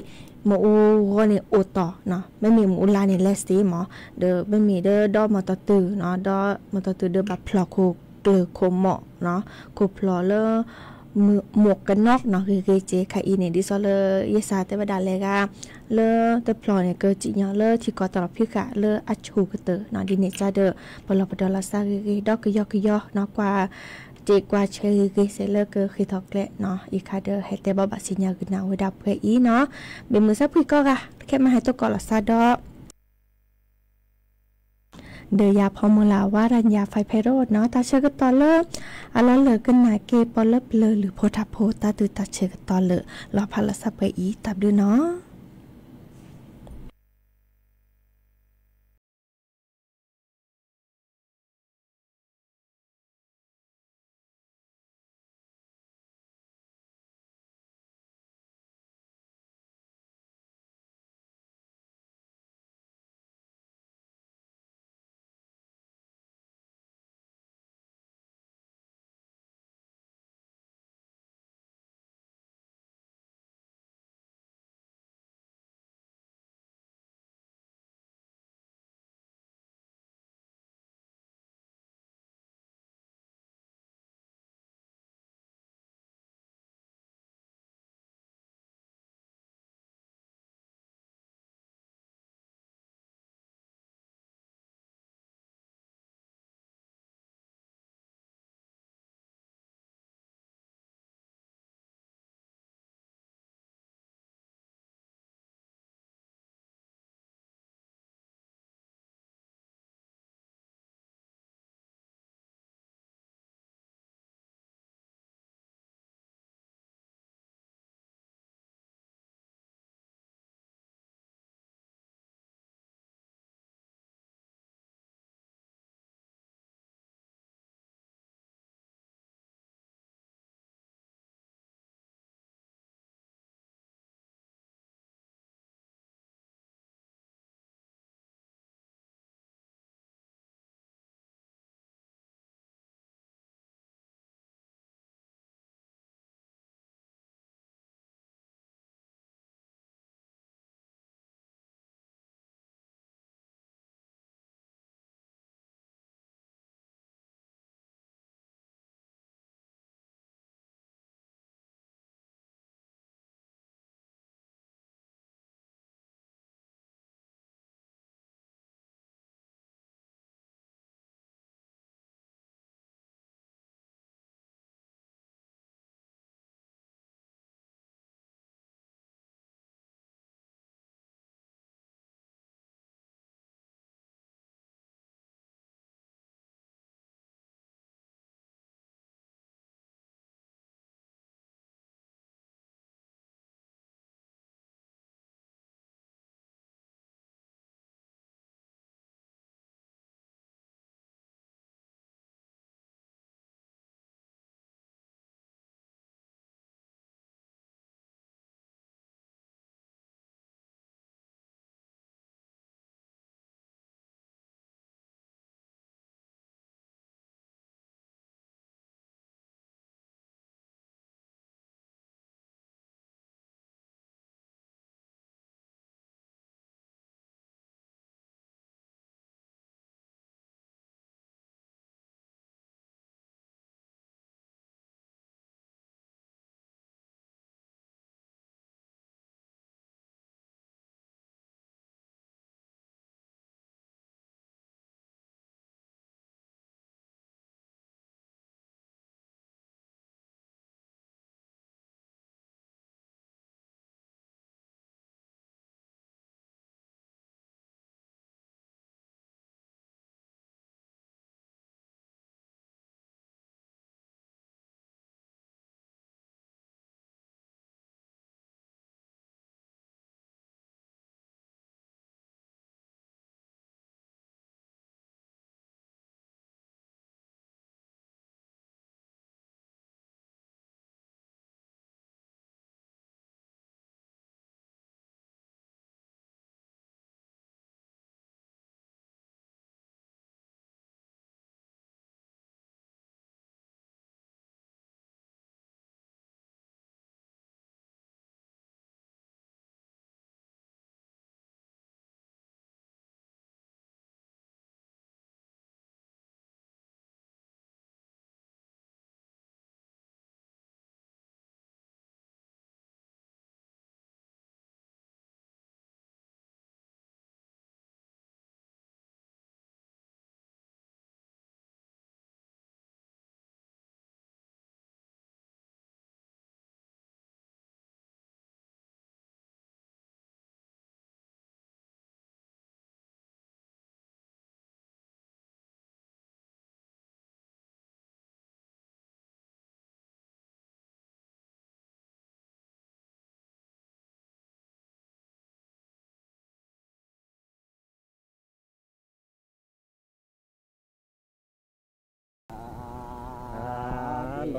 မ့ၣ်အူဂီၢ်န့ၣ်အိၣ်တီၢ်နီၤ မ့မ့ၢ်မ့ၣ်အူလါန့ၣ်လဲၤစ့မး ဒီးမ့မ့ၢ်ဒီးဒီးမီၢ်တီၢ်တုၤနီၤ ဒီးမီၢ်တီၢ်တုၤဒီးဘၣ်ဖျိၣ်ခိၣ်ကျၢၢ်ခိၣ်မီၣ်နီၤ ခိၣ်ဖျိၣ်လၢ မူးကနီးနီၤ ဂ့ၤဂ့ၤက့ၤ ခဲအံၤန့ၣ် ဒ်သိးလၢယဲစးတဲဝဲဒၣ်လဲၤဂၤ လၢတဖျိၣ်န့ၣ် ကစံၣ်ညီၣ်လၢထံကီၢ်တၢ်လီၢ်ဖံးဃာ်လၢအဆူၣ်ကတၢၢ်နီၤ ဒ်န့ၣ်ကဒီး ပလီၢ်ပဒီလီၤသးဂ့ၤဂ့ၤ ဒီးကယီကယီနီၤ ကွၢ်စ့ကွၢ်ဆၢဂ့ၤဂ့ၤ စဲးလၢကဃ့ထီၣ်ကျဲနီၤ အံၤခါဒီးဟဲတဲဘၣ်ဘၣ်စံၣ်ညီၣ်ဂ့ၤနၤဝဲဒၣ်ပှဲၤအံၤနီၤ ဘၣ်မုာ်စၢဖှံကိးဂၤ ခဲမဟါဟဲတိၢ်ကီးလီၤသးဒီး ဒီးယၤဖီမုၢ်လၢ်ဝါရၤညါ ဖဲဖဲရိနီၤ တၢ်ဆၢကတီၢ်လၢ အလီၢ်လၢကနၣ်က့ၤ ပီလၢပျၢၤလုၢ်ဖိထါဖိ တၢ်တုၤတၢ်ဆၢကတီၢ်လၢ လီၤဖးလီၤသးပှဲၤအံၤ တၢ်ဘျုးနီၤ.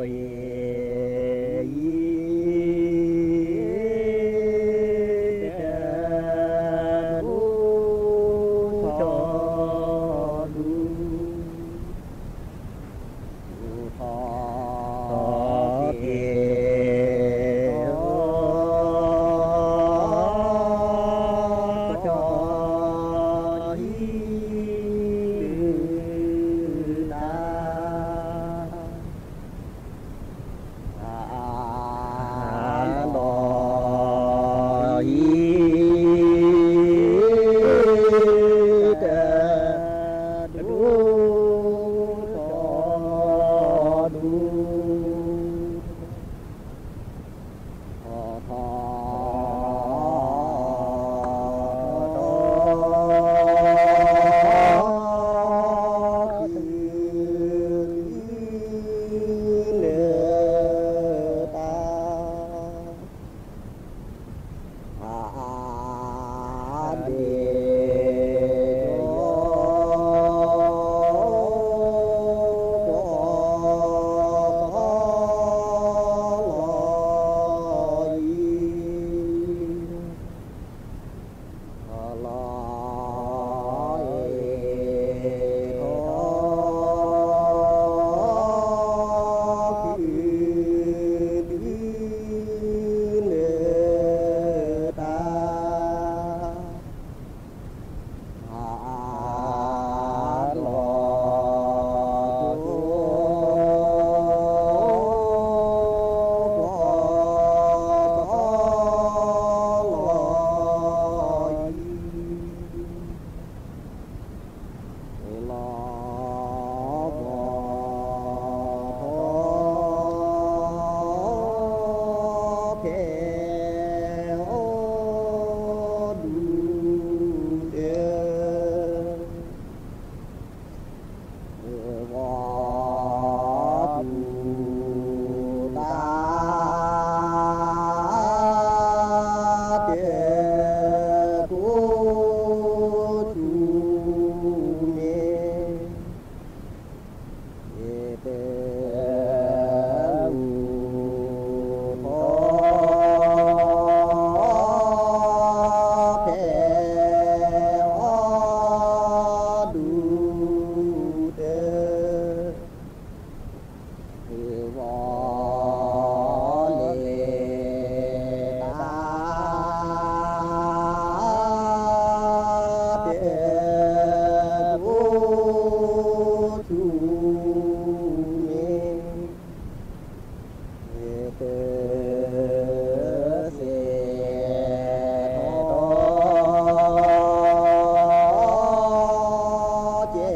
ဟးနီၣ်ဂဲၤလၢသရံး လဲၤစၢက့ၤစးအီၤ, အိၣ်ဆ့အဖိလီၤဖးဒ့စး, ဆ့အဖိလီၤဖးဒ့စး ဟးနီၣ်ဂဲၤလၢသရံး လဲၤစၢက့ၤစးအီၤ, အိၣ်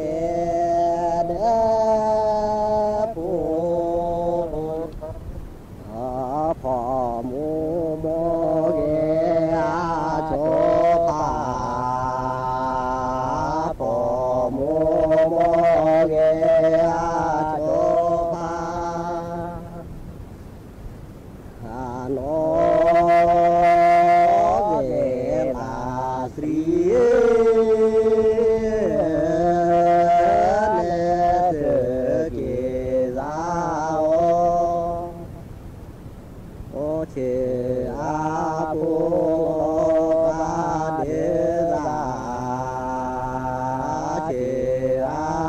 ဖိမုၣ်မိၢ်ဂဲၤအဆိမိၣ်, ဖိမုၣ်မိၢ်ဂဲၤအဆိမိၣ် အိၣ်နီၣ်ဂဲၤလၢ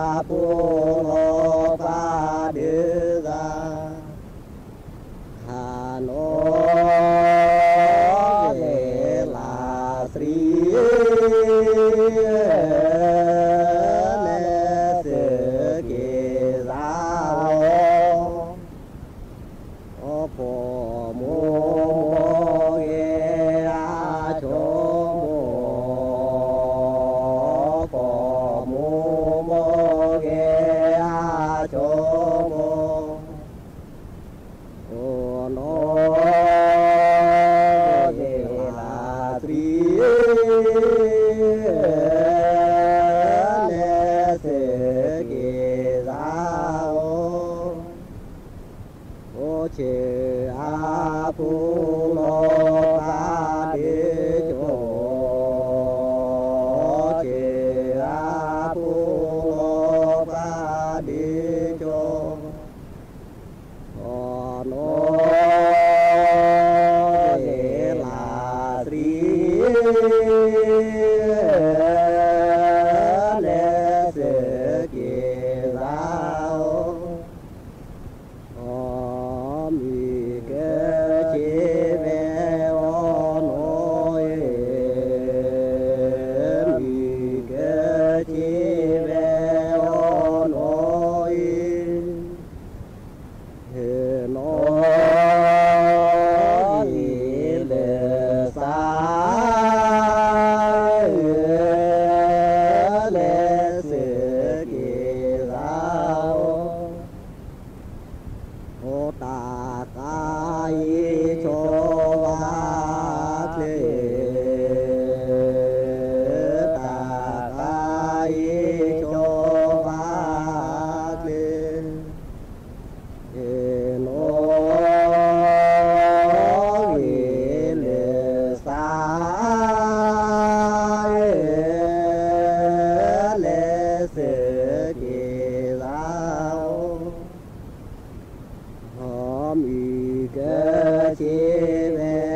သရံး လဲၤစၢက့ၤစးအီၤ, အိၣ်ဆ့အဖိလီၤဖးဒ့ကၠိ, ဆ့အဖိလီၤဖးဒ့ကၠိ နီၣ်ဂ့ၤလၢသး လဲၤစ့ၢ်က့ၤသး မုၢ်ကဆ့ဝဲအီၤ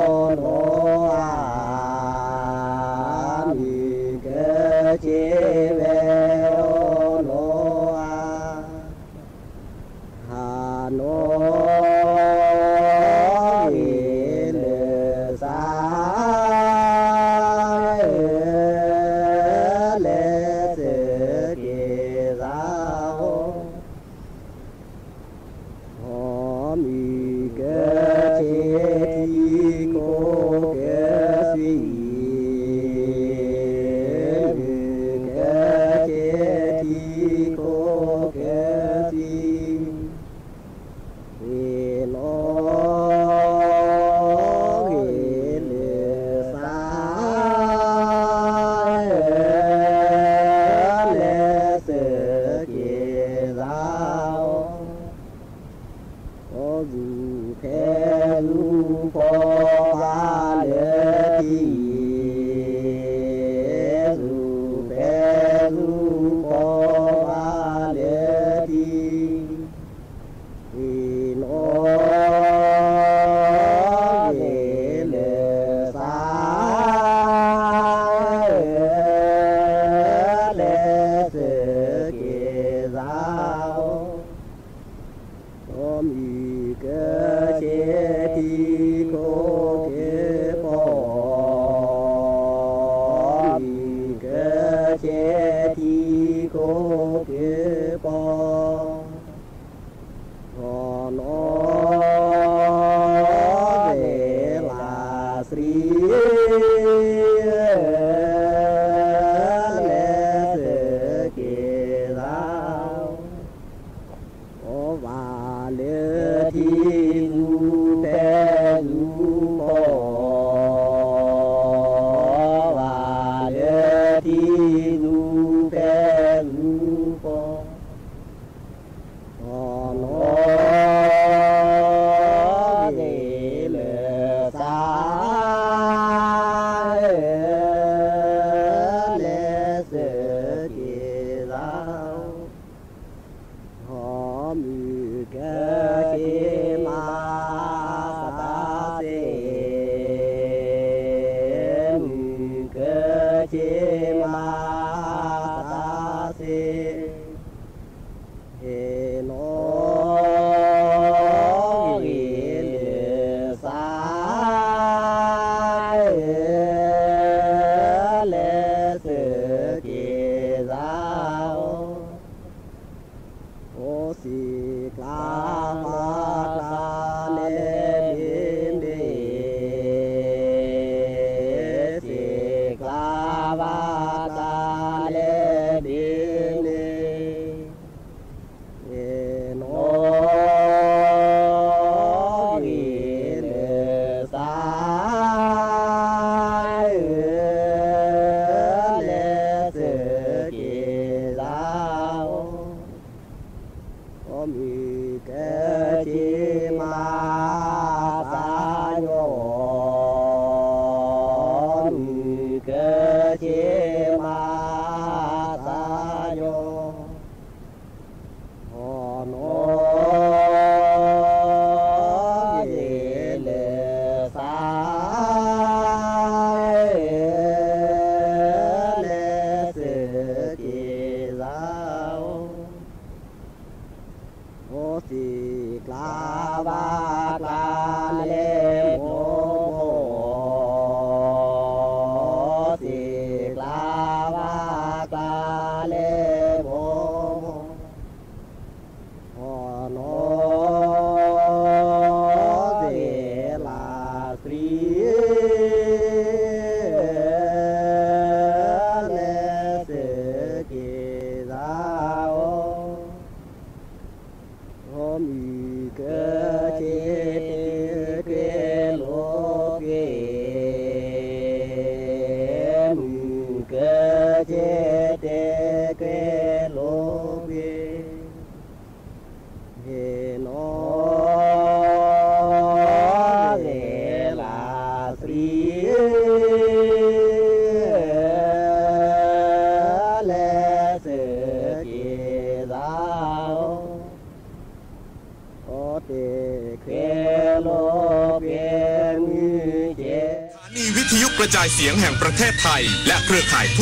နီၢ်ဧါ, မုၢ်ကဆ့ဝဲအီၤနီၢ်ဧါ, ဟါနီၣ်ဂ့ၤလၢသး လဲၤစ့ၢ်က့ၤသး မုၢ်ကဆ့ထံခိၣ်ကဲသွံ, မုၢ်ကဆ့ထံခိၣ်ကဲသွံ, နီၣ်ဂ့ၤလၢသး လဲၤစ့ၢ်က့ၤသး အီၣ်သူၣ်ဖဲသူၣ်ဖီဘၣ်လၢထံ, သူၣ်ဖဲသူၣ်ဖီဘၣ်လၢထံ, နီၣ်ဂ့ၤလၢသး လဲၤစ့ၢ်က့ၤသး မုၢ်ကဆ့ထံခိၣ်ကဲပီၤ, မုၢ်ကဆ့ထံခိၣ်ကဲပီၤ, နီၣ်ဂ့ၤလၢသး လဲၤစ့ၢ်က့ၤသး အီၣ်ဘၣ်လၢထံသူၣ်ဖဲသူၣ်ဖီ, ဘၣ်လၢထံသူၣ်ဖဲသူၣ်ဖီ, နီၣ်ဂ့ၤလၢသး လဲၤစ့ၢ်က့ၤသး မုၢ်ကဆ့မၤသးစ့ၢ်, မုၢ်ကဆ့မၤသးစ့ၢ်, နီၣ်ဂ့ၤလၢသး လဲၤစ့ၢ်က့ၤသး အိၣ်စံာ်ကျါဘၣ်ကျါလဲၤဘ့ၣ်ဘ့ၣ်, စံာ်ကျါဘၣ်ကျါလဲၤဘ့ၣ်ဘ့ၣ်, နီၣ်ဂ့ၤလၢသး လဲၤစ့ၢ်က့ၤသး မုၢ်ကဆ့မၤသးညီ, မုၢ်ကဆ့မၤသးညီ, နီၣ်ဂ့ၤလၢသး လဲၤစ့ၢ်က့ၤသး အိၣ်စံာ်ကျါဘၣ်ကျါလဲၤမိၢ်မိၢ်, စံာ်ကျါဘၣ်ကျါလဲၤမိၢ်မိၢ်, နီၣ်ဂ့ၤလၢသး လဲၤစ့ၢ်က့ၤသး မုၢ်ကဆ့ထံခိၣ်ကဲ กระจายเสียงแห่งประเทศไทย และเครือข่ายทั่ว